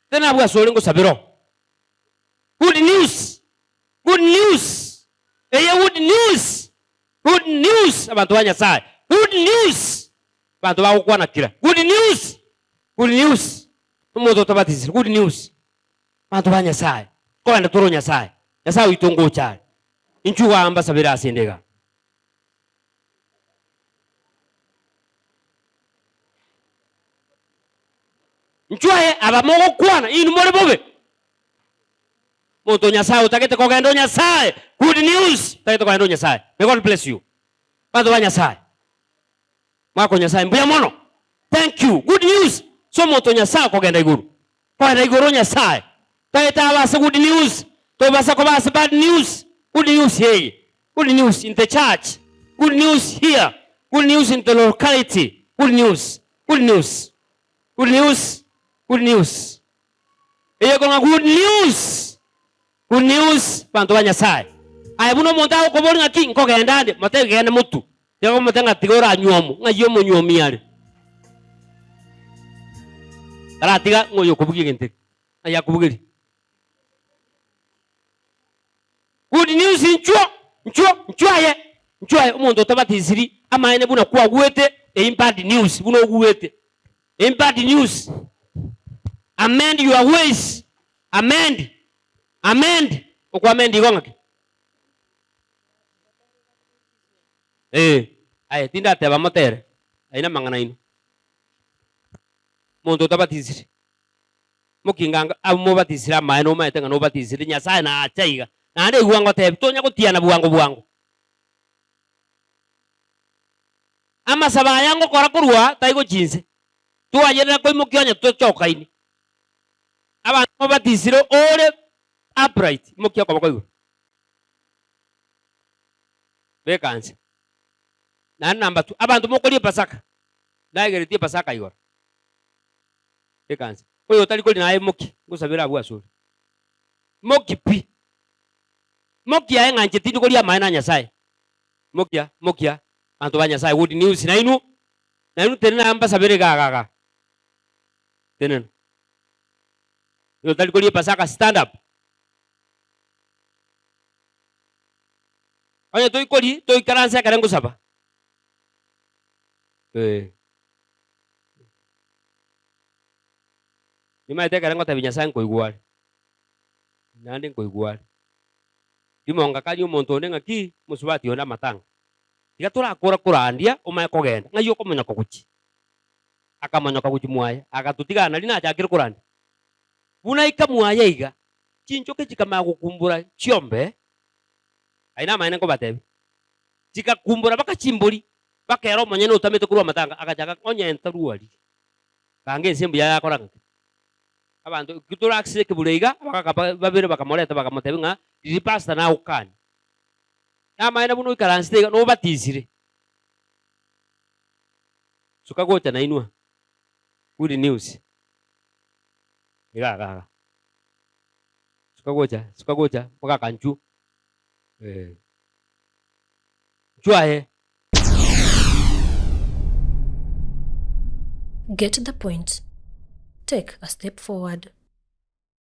tenena abwo asore ngosabere oo, good news. Good news! Eye good news! Good news abanto ba Nyasaye! Good news! Abanto bagokwana kira. Good news! Good news! Omonto otabatisire, good news! Abanto ba Nyasaye, nkogenda tore o Nyasaye. Nyasaye oito ngocha are. Inchuo igaa mbasabere ase ende igaa. Inchuo aye aba mogokwana, inwe more bobe. Omonto o Nyasaye otagete kogenda o Nyasaye, good news, otagete kogenda o Nyasaye. May God bless you. Abanto ba Nyasaye, mwaka o Nyasaye mbuya mono. Thank you. Good news. Ase omonto o Nyasaye okogenda igoro. Kogenda igoro o Nyasaye. Totagete abe ase good news, tobasa koba ase bad news. Good news eye. Good news in the church. Good news here. Good news in the locality. Good news. Good news. Good news. Good news. Eye ekong'a good news, good news abanto ba Nyasaye. Aye buna omonto agokoboria ng'aki nkogenda ande, motebi genda motwe. Tiga komotebia ng'a tiga oranywomo, ng'ai omonywomi are. Taratiga ng'a oyo okobugia egento eke, ng'ai akobugeria. Good news inchuo, inchuo, inchuo aye, inchuo aye omonto otabatisiri amaene buna kwagwete, eyio bad news buna ogwete. Eyio bad news. Amend your ways, amend, amend, okoamend igo ng'aki? Eh, aye tindateba motere, ayio namang'ana aino. Omonto otabatisiri. Mokinganga abwo mobatisire amaene omaete ng'a nobatisire, Nyasae naache aiga. Naende igwa ngotebi, tonya gotiana bwango bwango. Amasabo aya ngokora korwa tai gochia inse, twayerera koimokia onye tochokaini. Abanto mobatisire ore upright, imokia okoboko igoro. Beka nse. Naende number two, abanto mokoria epasaka, ndaegeretie epasaka igoro. Ekansa. Oyo otari koria naye moki, ngosabere abwo asore. Moki pi. Moki aye ng'a inche tindi koria amaene a Nyasaye. Mokia, mokia, abanto ba Nyasaye, good news nainwe, nainwe tenena mbasabere iga iga iga. Tenena. Oyo otari koria epasaka stand up. Onye toikori, toikaranse ekere ngosaba. Eh. Nimaete ekero ngotebia Nyasae nkoigwa are, naende nkoigwa are. Rimo ngakania omonto onde ng'aki, omosubati onde amatanga, tiga torakora korandia omanye kogenda, ng'ai okomonyoka gochia? Akamonyoka gochia mwaye, agatotiga nario nachakire korandia. Buna aika mwaye iga, chinchoki chikamanya gokumbura chiombe, ayio namaene nkobatebia, chikakumbura mpaka chimbori, mpaka ere omonyene otamete korwa amatanga agachaka onye ntarwari. Kanga ense mbuya yakora ng'aki? Abanto ekio tore ase ekebure iga, abagaka babere bakamoreta bakamotebia ng'a riria pastor nagokania. Namaene buna oikaransete iga nobatisire. Suka gocha nainwe aa. Good news. Iga iga iga. Suka gocha, suka gocha, mogaka nchwo. Eh. Nchwo aye. Get the point. Take a step forward.